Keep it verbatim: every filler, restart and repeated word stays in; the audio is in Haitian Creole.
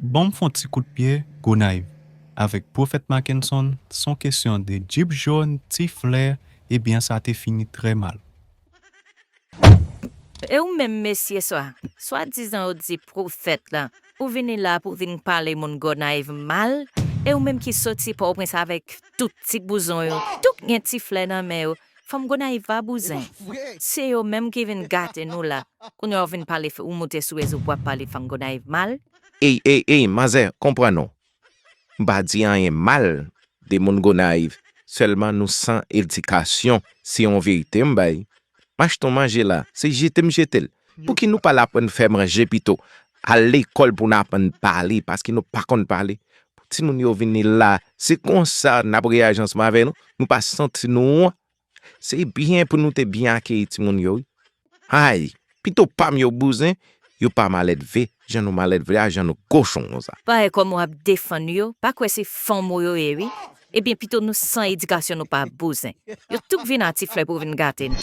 Ban m fè yon ti kout pye, Gonayiv. Avèk Pwofèt Mackenson, se yon kesyon de djip jòn, ti flè, ebyen sa te fini trè mal. E ou menm mesye sa, swadizan ou di pwofèt la, ou vini la pou vin pale moun Gonayiv mal, e ou menm ki soti Pòtoprens avèk tout ti bouzon yo, tout gen ti flè nan men yo, fanm Gonayiv pa bouzen. Se yo menm ki vin gate nou la. Kounye a w vin pale, ou moute sou rezo pou w ap pale fanm Gonayiv mal. Ey, ey, ey, manzè, konprann ou. M pa di anyen mal de moun Gonayiv, sèlman nou san edikasyon, se yon verite m bay. M achte yon manje la, se jete m jete l. Pouki nou pa al aprann fè manje pito? Al lekòl pou n aprann pale, paske nou pa konn pale. Pou timoun yo vini la, se konsa n ap reyaji ansanm avè nou, nou pa santi nou wont. Se byen pou nou te byen akeyi timoun yo, wi. Ay, pito pa m yo bouzen, yo pa malèdve, jan nou malèdve a, jan nou kochon konsa. Parèy kòm w ap defann yo, pa kwè se fanm ou yo ye, wi. Ebyen pito nou san edikasyon nou pa bouzen. Yo tout vin a ti flè pou vin gate nou.